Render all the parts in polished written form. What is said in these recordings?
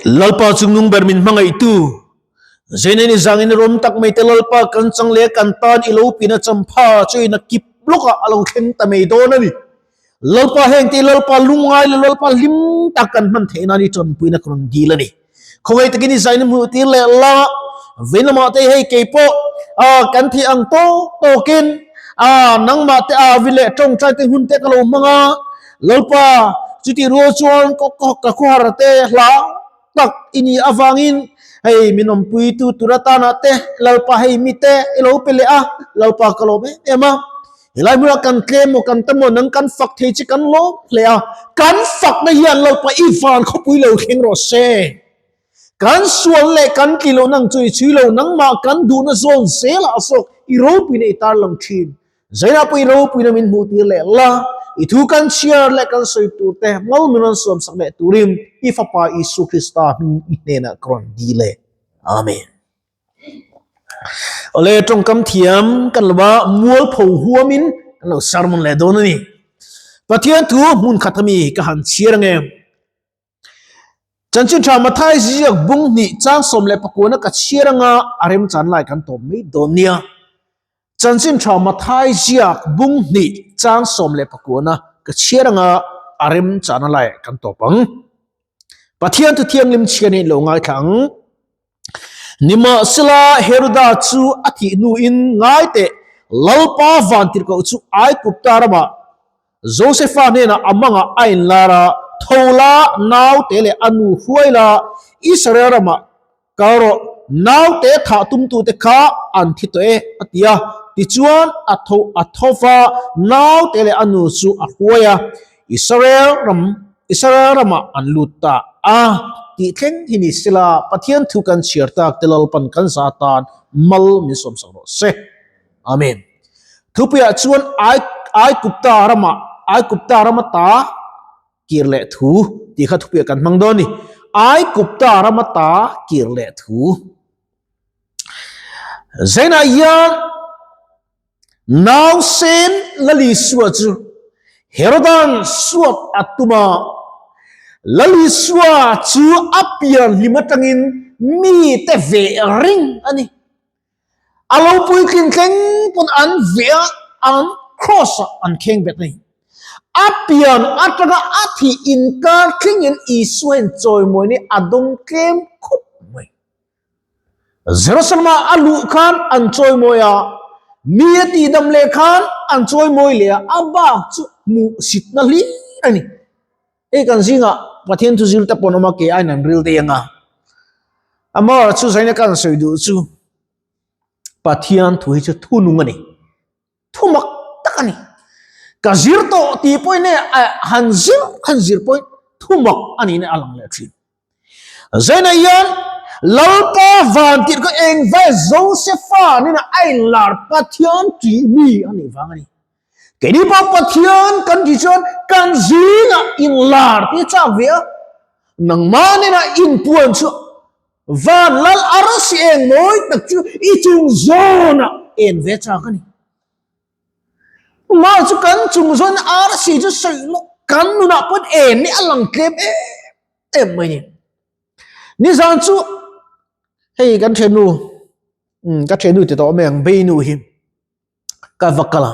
Lalpa chungnung ber min hmangaihtu, Zaina ni zangin rawm tak mai te Lalpa kan chang leh kan tan i lo pin a champha chu in a kip lawkah a lo thleng ta mai dawn a ni. Lalpa heng te Lalpa lungngai leh Lalpa hlim tak kan hman theih nan i tanpuina ka rawn dil a ni. Khawngaih takin i zaina hmuh tir leh la, vei lamah te hei kei pawh kan thih ang tawk tawkin nangmah te a vi leh tawngtai te hun te ka lo hmang a, Lalpa chutih rual chuan ka khawhar te hla tak i nih avangin hei min awmpuitu tur atana te Lalpa hei mite i lo pe leh a, Lalpa ka lawm em em a. Helai hmunah kan tlem maw kan tam maw nang kan fak thei chi kan lawm hle a, kan fakna hian Lalpa i van khawpui lo thleng rawh se. Kan sual leh kan tli loh nang chu i chhui lo, nangmah kan duhna zawn zelah zawk i ropuina i tarlang thin. Zainah pawh i ropuina min hmuh tir leh la, i thu kan chhiar leh kan sawi tur te mal min rawn suamsak leh turin i Fapa Isua Krista hming i hnenah ka rawn dil e. Amen. Awle tawngkam thiam kan lo a, mualpho huamin kan lo sermon leh dawn a ni. Pathian thu hmun khat ami ka han chhiar ange. Chanchin tha Mathai ziak bung hnih chang 19 ka chhiar anga a remchan lai kan tawp mai dawn nia. Chanchin tha Mathai ziak bung hnih chang 19 ka chhiar anga a remchan lai kan tawp ang. Pathian thu thianghlim chhiar hi lo ngaithla ang. Nimahsela, Heroda chu a thih hnuin ngai teh, Lalpa vantirhkoh chu Aigupta ramah Josefa hnenah a mangah a inlar a, Tho la, naute leh a nu hruai la, Israel ramah kal rawh, naute thah tumtute kha an thi tawh e, a ti a. Tichuan, a tho a tho va, naute leh a nu chu a hruai a, Israel ram Israel ramah an lut ta a tih thleng hi ni sela, Pathian thu kan chhiar tak te Lalpan kan za tan mal min sawmsak rawh se. Amen. Thupuiah chuan Ai Aigupta ramah Aigupta rama ta kir leh thu tih kha thupuiah kan hmang dawn a ni. Aigupta rama ta kir leh thu. Zainah hian Nausen Lalisua chu Herodan suat a tum a, Lalisua chu a pian hlim atangin mite veh ring a ni. A lo puitlin thleng pawn an veh a, an cross ah an kheng bet a ni. A pian atanga a thih inkar thlengin Isua hian chawimawi ni a dawng tlem khawp mai. Jerusalem-ah a luh khan an chawimawi a, mi a tihdam leh khan an chawimawi leh a, a bak chu hmuhsitna hlir a ni. Hei kan zingah Pathian thu zir te pawh an awm a, kei aiin an ril dei ang a. Amaherawhchu chu zaina ka han sawi duh chu Pathian thu hi chu thu nung a ni. Thu mak tak a ni. Ka zir tawh tih pawhin e han zir han zir pawhin thu mak a niin a lang leh thin. Zainah hian Lalpa van tih kha eng vai Josefa nena a inlar Pathian tih mi a nih vang a ni. Keini pawh Pathian kan tih chuan kan zingah inlar tih a chak ve a, nangmah nena inpuan chu Van lal arsi eng mawi tak chu i chung zawnah en ve chak a ni. Mah chu kan chung zawn arsi chu sawi loh kan nunah pawn en hi a lang tlem em em mai ni. Nizan chu hei kan thiannu ka thiannu ti tawh mai ang Beinu hi ka va kal a,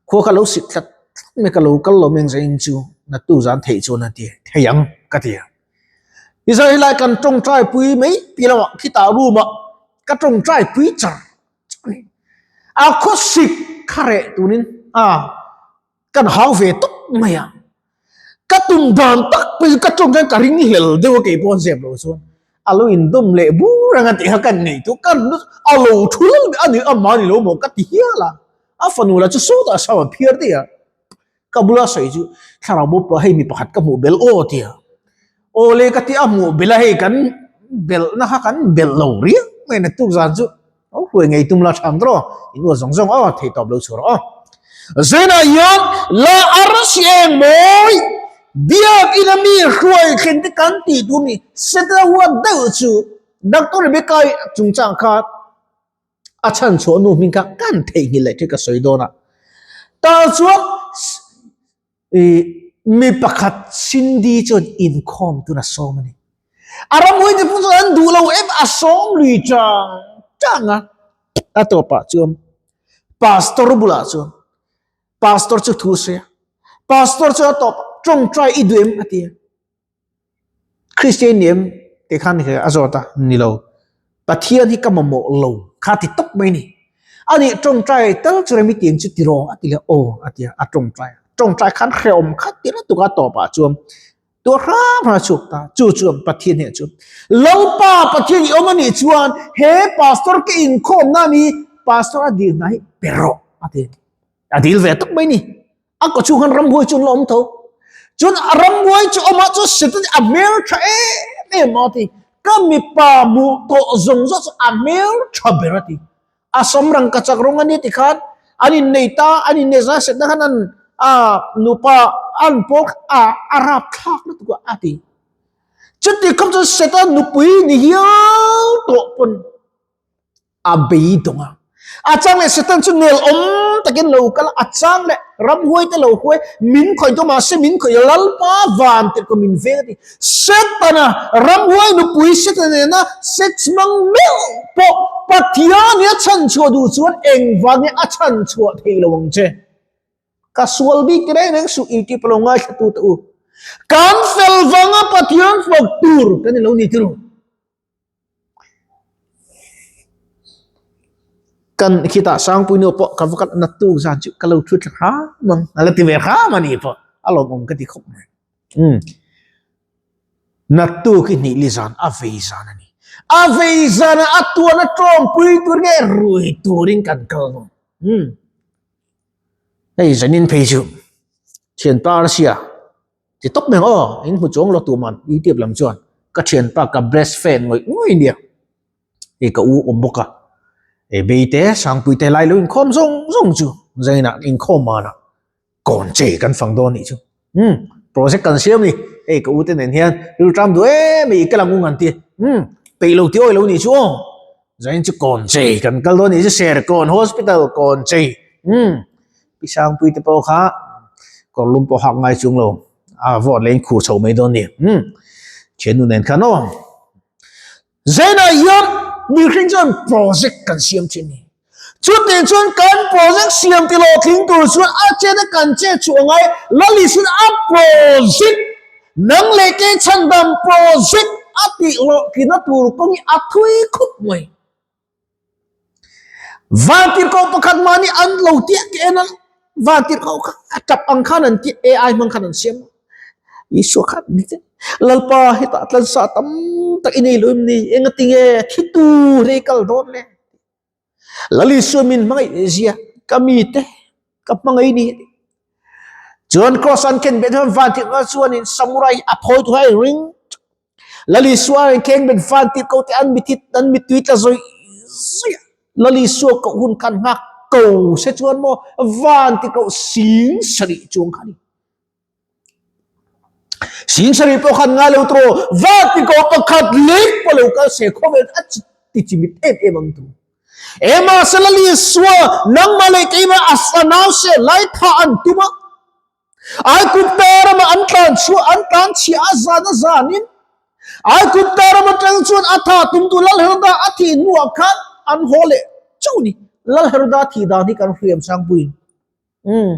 khua kha lo sik tlat tlat mai ka lo kal lo mai ang zain chu natu zan theih chuan a ti thei ang ka ti a. Nizan helai kan tawngtai pui mai pi lamah khitah room ah ka tawngtai pui char char a ni. A khaw sik kha reh tunin a kan hau ve tawp mai a. Ka tum dan tak pawh chu ka tawng hian ka ring hlel deuh a kei pawh an zep loh chuan a lo indawm leh bur ang a tih kha ka nei tu ka a lo thu lal a ni a mahni lo maw ka ti hial a, a fanu lah chu sawtah sam a phiar daih a, ka bula sawi chu thlarau bawp pawh hei mi pakhat ka hmuh belh aw tia aw le ka ti a hmuh belh a hei kan belh na kha kan belh lo riau mai na tuk zan chu Lo hruai ngei tum la thang rawh, in uar zawng zawng aw, thei tawp lo chhuah rawh aw. Zainah hian la arsi eng mawi, biak in a mi hruai thlen te kan tih tur ni, Setana huat deuh chu Doctor Rebecca i chungchang kha a chhan chhuah nu hming kha kan theihnghilh leh thil ka sawi dawn a. Tah chuan i mi pakhat Cindy chuan inkhawm tun a sawm a ni. A ramhuai te pawh chuan an duh lo em a sawm lui chang chang a. A tawpah chuan pastor bulah chuan pastor chu thu sawi a. Pastor chu a tawpah tawngtai i duh em a ti a. Kristian ni em tih khan a zawt a, ni lo. Pathian hi ka mamawh lo kha ti tawp mai a ni. A nih tawngtai tal chu rem i tiang chu ti rawh a ti leh aw a ti a, a tawngtai a. Tawngtai khan hrehawm khat ti lutuk a tawpah chuan tuah hram hram a chhuak ta. Chu chuan Pathian hneh chuan Lalpa Pathian i awm a nih chuan he pastor ka inkhawmna a ni, pastor a dil hna hi pe rawh a ti a ni. A dil ve tawp mai a ni. A kaw chhung khan ramhuai chu an la awm tho. Chuan a ramhuai chu awmah chuan Satan a hmel tha em em a ti. Ka mipa hmuh tawh zawng zawng chu a hmel tha ber a ti. A sam rang ka chak rawng a ni ti khan an innei ta, an innei zan Satan khan an a nupa an pawl a a rap thlak lutuk a a ti. Chuti khawp chuan Satan nupui ni hial tawh pawn a beidawng a. A chang leh Satan chu nel awm takin lo kal a, a chang leh ramhuai te lo huai, min khawih tawh mahse min khawih Lalpa van tirh ko min veng a ti. Setana ramhuai nupui Satan nena sex hmang meuh pawh Pathian hi a chhanchhuah duh chuan engvang nge a chhanchhuah thei lo ang che. Ka sual bik ti reng reng suh YouTube lo ngaithla tu te u. Kan fel vanga Pathian fawk tur kan ni lo ni tirh. Kan khitah Sangpui nu pawh ka va kal nat tuk zan chu ka lo thu thla hram ang a la ti ve hram a ni pawh a lawmawm ka ti khawp mai. Umm nat tuk hi hnih li zan a vei zan a ni. A vei zan a a tuan a tawngpui tur nge rui turin kan kal dawn. Umm hei zanin phei chu thianpa Arsia Ti tawp mai ang aw, in hmu chuang lo tuman YouTube lam chuan ka thianpa ka best friend ngawih ngawih nia hei ka u awm bawk a, hei Beite Sangpui te lai lo inkhawm zawng zawng chu zainah inkhawm manah kawn che kan fang dawn nih chu umm project kan siam ni hei ka u te nen hian rilṭam duh em mai ka la ngung an ti umm peih lo tih awi lo nih chu aw zain chu kawn che kan kal dawn nih chu Serkawn hospital kawn che umm. Pi Sangpui te pawh kha kawr lum pawh hak ngai chung lo a vote leh in khur chho mai dawn ni. Umm thiannu nen khan aw. Zainah hian mihring chuan project kan siam thin ni. Chutih chuan kan project siam ti lo tling tur chuan a chet a kan chet chhuah angai Lalisun a project nang leh kei chhandam project a tih hlawhtlinna tur kawng hi a thui khawp mai. Vantirhkoh pakhat mahni an lo tiah tih en a, vantirhkoh kha a tap ang khan an tih AI hmang khan an siam a. Isua khan ni te, Lalpa hetah tlansa tam tak i nei lo em ni? Engatinge thi tur hi kal dawn le? Lal Isua min hmangaih zia ka mite ka hmangaih ni. Chuan cross an khen bet chuan vantirhkoh chuanin samurai a phawi tur a inring Lal Isua in kheng bet van tir ko te an mithit an mittui tla zawih zawih a. Lal Isua koh hun khan nghak ko se chuan maw van ti koh sing sarih chuang kha ni. Sing sarih pawh khan ngai lo tawh van ti koh pakhat lek pawh lo kal se khawvel a ti chimit em em ang tu. Ema se Lal Isua nangmah leh keimah a nau se lai tha an tum a. Aigupta rama an tlan chhuah an tlan chhiah a zan a zanin Aigupta ram atang chuan a tha tumtu Lal Heroda a thih hnuah khan an haw leh chauh a ni. Lal Heroda thih dan hi kan hriam sangpuiin. Umm.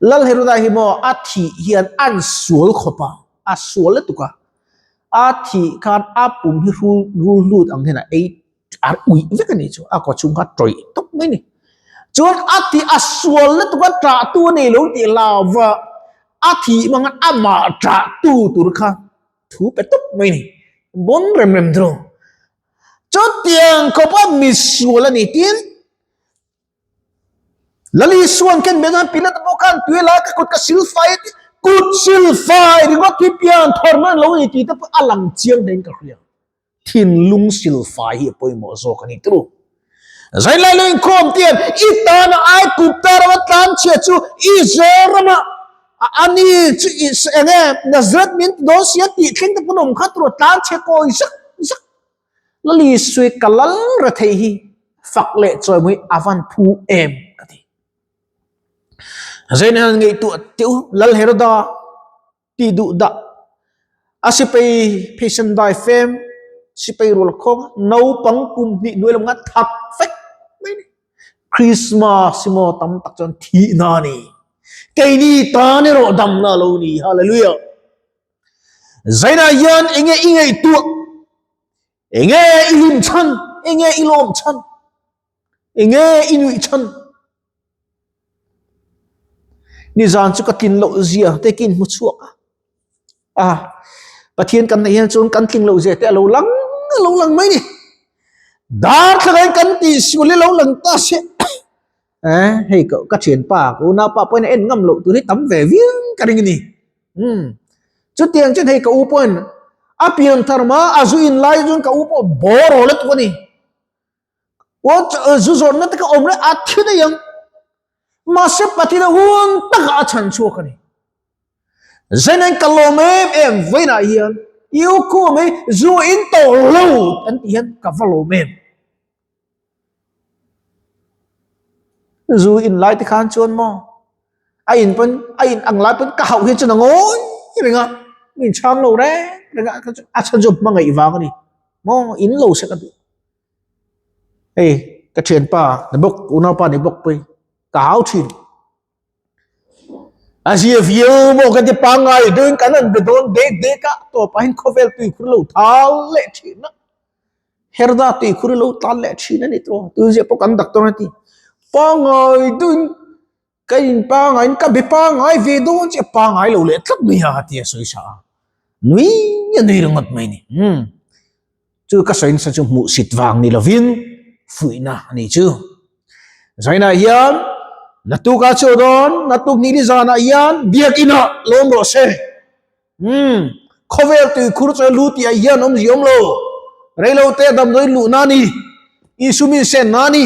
Lal Heroda hi maw a thih hian an sual khawp a, a sual lutuk a. A thih khan a pum hi rul rul lut ang hian a ei a uih vek a nih chu a kaw chhung kha tawih tawp mai a ni chuan a tih a sual lutuk a ṭah tu a nei lo tih lava a thih hmang a amah ṭah tu tur kha thu pe tawp mai a ni bawn rem rem chu chutiang khawp a misual a ni tin Lali suan ken ben an Pilata pawh khan tui lai ka kut ka sil fai a ti kut sil fai ringawt hi pian thawr man lo a ni tih te pawh a lang chiang hle in ka hria. Thinlung silfai hi a pawimawh zawk a ni turu. Zainlai lo inkhawm tian i tana Aigupta rama tlanchhia chu Israel rama ani chu eng nge Nazareth min ti dawn sia tih thleng te pawn awm kha turu tlanchhe kawi zak zak. Lali sui ka lal re thei hi fak leh chawimawi a van phu em ka ti. Zainlai ngaihtuah teu Lal Heroda. Tih duh dah. A sipai pheisen dai fem, sipai rual khawng, naupang kum hnih hnuai lam nga that vek mai ni. Christmas hi maw tam tak chuan thihna a ni. Keini tan erawh damna a lo ni. Hallelujah. Zainah hian enge i ngaihtuah? Enge i hlim chhan? Enge i lawm chhan? Enge i nuih chhan? Nizan chu ka tlin loh zia te ka inhmu chhuak a. A Pathian kan neih hian chuan kan tling loh zia te a lo lang a lo lang mai ni. Darthlalang kan tih sual hi lo lang ta se. Eh hei ka ka thianpa ka unaupa pawhin a en ngam loh tur hi tam ve viau ka ring a ni. Umm chutiang chuan hei ka u pawhin a pian thar hma a zu in lai chuan ka u pawh bawr aw lutuk a ni. Zu zawrhna te ka awm reng a thi daih ang. Mahse Pathian a hun takah a chhan chhuak a ni. Zainain ka lawm em em vawiinah hian i u khum hi zu in tawh lo an tih hian ka va lawm em. Zu in lai te khan chuan maw a in pawn a in ang lai pawn ka hauh hi chuan a ngawi reng a, min chhang lo reng reng a a chhan chu hmangaih vang a ni maw in lo se ka duh. Hei ka thianpa ni bawk unaupa ni bawk pawh hi ka hau thin. A zia viau maw ka ti pangngai deuhin kan han be dawn dek dek a tawpah hian khawvel tuikhur lo thal leh thin a herda tuikhur lo tlan leh thin a ni tawh tun ziah pawh kan doctor a ti pangngai deuhin ka in pangaiin ka be pangngai ve dawn chiah pangngai lo leh tlat mai a ti a sawi sa a nui a nui ringawt mai a ni umm. Chu ka sawi nasa chu hmuhsit vang ni lovin fuihna a ni chu. Zainah hian naktuk ah chu dawn, naktuk ni ni zanah hian biakinah lawm rawh se. Umm, khawvel tuikhur chu lu tih ah hian awm ziawm lo. Reilo te damdawi luhna a ni, Isu min senna a ni,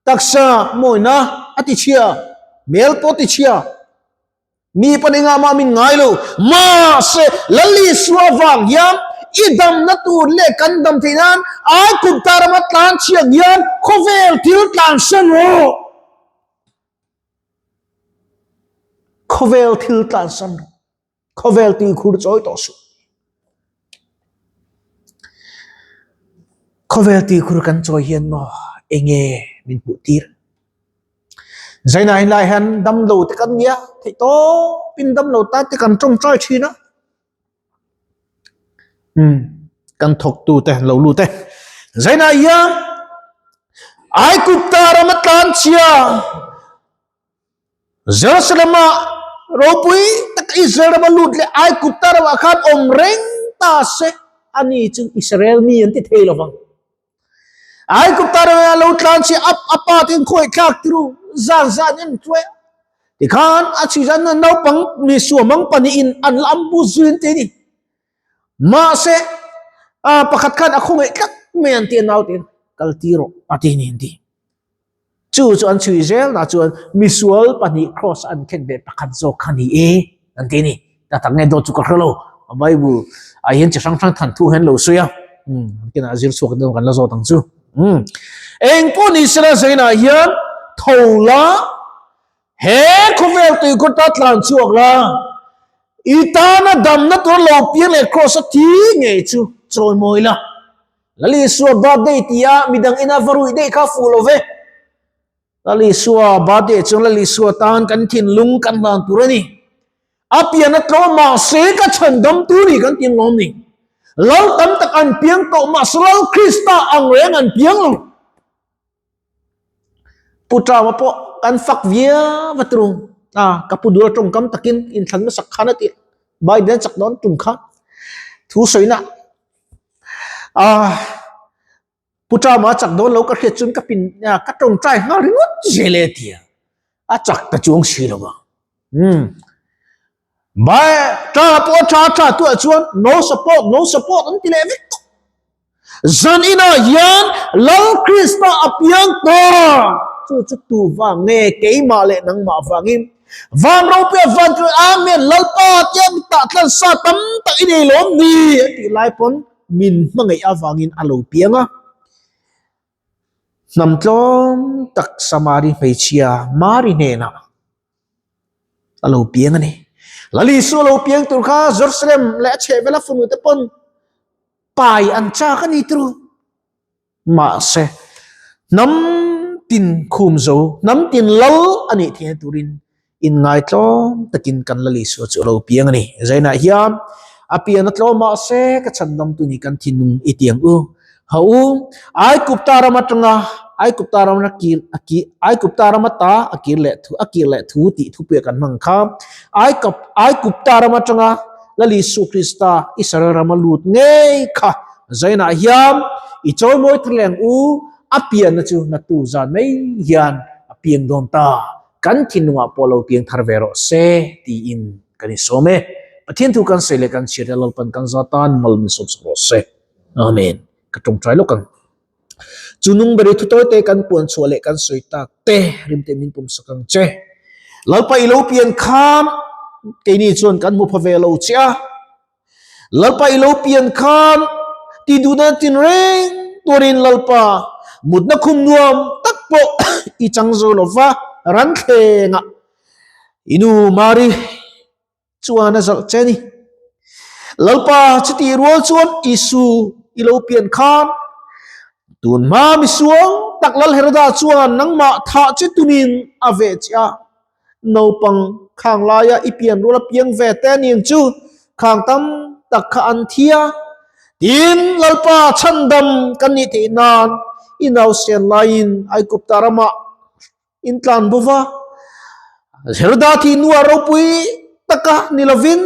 taksa mawina a ti chhia, hmel pawh a ti chhia. Mi pawn engah mah min ngai lo. Mahse, Lal Isua vang hian i damna tur leh kan dam theih nan ai kum ta rama tlan chhiang hian khawvel thil tlan hre rawh. Khawvel thil tlan san rawh. Khawvel tuikhur chawi tawh suh. Khawvel tuikhur kan chawi hian maw enge min hmuh tir? Zainah hin lai hian damlo te kan nia theih tawp in damlo tan te kan tawngtai thin a. Umm kan thawk tu te lo lut e. Zainah hian Aigupta rama tlanchhia Jerusalem-a ropui tak Israel rama lut leh Aigupta ramah khan awm reng ta se, ani chu Israel mi an ti thei lo vang. Aigupta ramah lo tlan chhi a a pa te in khawi thlak tiru zan zan in hruai a. Tikhan a chhui zan naupang mi suamang pahnihin an la ambu zui an ti a ni. Mahse, pakhat khan a khawngaih tlat mai an ti a naute in kal tir rawh a ti a ni an ti. Chu chu an chhui zel na chuan misual pahnih cross an khen ve pakhat zawk kha ni e an ti a ni. Ta tak nge dawt chu ka hre lo. A Bible ah hian chi hrang hrang than thu hian lo sawi a. Umm kinah zir chhuak dawn kan la zawt ang chu. Umm eng pawh ni sela zainah hian tho la he khawvel tuikhur ta tlan chhuak la i tana damna tur lo piang leh cross a thi ngei chu chawimawi la. Lal Isua birthday tia midang ina va ruih daih kha fuh lo ve. Lal Isua birthday chuan Lal Isua tan kan thinlung kan hlan tur a ni. A pian a tlawm mahse ka chhandam tur ni kan tin lawm ni. Lal tam tak an piang tawh mahse Lal Krista ang reng an piang lo. Pu Trama pawh kan fak viau a tung a, ka pu dul tawngkam takin inthlan hmasak khan a ti Biden chak dawn tum kha thu sawina a Pu Trama chak dawn lo ka hriat chuan ka pin ka tawngtai nghal ringawt zel e tia a chak ta chuang si lo a. Umm Bai Trama pawh a tha tha tuah chuan no support no support an ti leh vek tawh. Zan inah hian Lal Krista a piang ta! Chu chu tu vang nge keimah leh nangmah vangin van ropuia van chu Amen Lalpa tia mi tah tlan sa tam tak i nei lawm ni a tih lai pawn min hmangaih avangin a lo piang a. Hnam tlawm tak Samari hmeichhia Mari hnenah a lo piang a ni. Lal Isua lo piang tur kha Jerusalem leh a chhehvela fanu te pawn pai an chak a ni turu. Mahse, hnam tin khum zo, hnam tin lal a nih theihna turin inngaitlawm takin kan Lal Isua chu a lo piang a ni. Zainah hian a pian a tlawm mahse ka chhandamtu ni kan thinlung i tiang u. Ha u, Aigupta ram atanga Aigupta ram a kir a ki Aigupta ram ata a kir leh thu a kir leh thu tih thupuia kan hmang kha Aikup Aigupta ram atanga Lal Isu Krista Israel rama lut ngei kha Zainah hian i chawimawi thar leng u, a pianna chu natu zan mai hian a piang dawn ta, kan thinlungah pawh lo piang thar ve rawh se tiin kan insawm e. Pathian thu kan sawi leh kan chhiar te Lalpan kan za tan mal min sawmsak rawh se. Amen. Ka tawngtai lawk ang. Chu nung beri thu tawi te kan puan chhuah leh kan sawi tak te rimte min pumsak ang che. Lalpa i lo pian khan keini chuan kan hmu pha ve lo che a. Lalpa i lo pian khan ti duhna tinreng tuarin Lalpa mutna khum nuam tak pawh i chang zo lo va, ran thlengah i nu Mari chuan a zalh che a ni. Lalpa chutih rual chuan Isu i lo pian khan tun hma misual tak Lal Heroda chuan nangmah thah che tumin a veh che a. Naupang khang laia i pian rual a piang ve te aniang chu khang tam tak kha an thi a, tin Lalpa chhandam kan nih theih nan i nausen laiin Aigupta ramah in tlan bo va. Heroda thi nua ropui taka ni lovin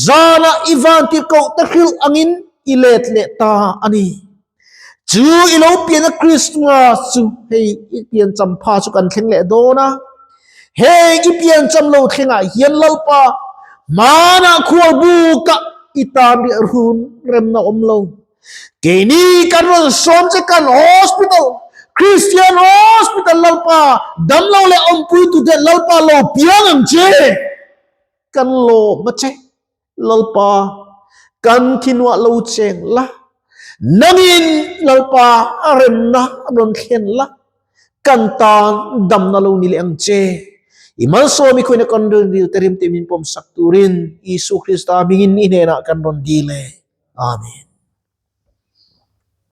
zana i vantirhkoh te hrilh angin i let leh ta a ni. Chu i lo pian a Christmas chu hei i pian cham pha chu kan thleng leh dawn a, heng i pian cham lo thlengah hian Lalpa hmanah khual buk ah i tan riah run remna awm lo. Keini kan rawn sawm che kan hospital, Christian hospital Lalpa damlo leh awmpui tute Lalpa lo piang ang che kan lawm a che. Lalpa, kan thinuah lo cheng la, nangin Lalpa a remna a rawn thlen la, kan tan damna lo ni leh ang che. I malsawm i khawina kan rilril te rim te min pawmsak turin Isu Krista hmingin i hnenah kan rawn dil e. Amen.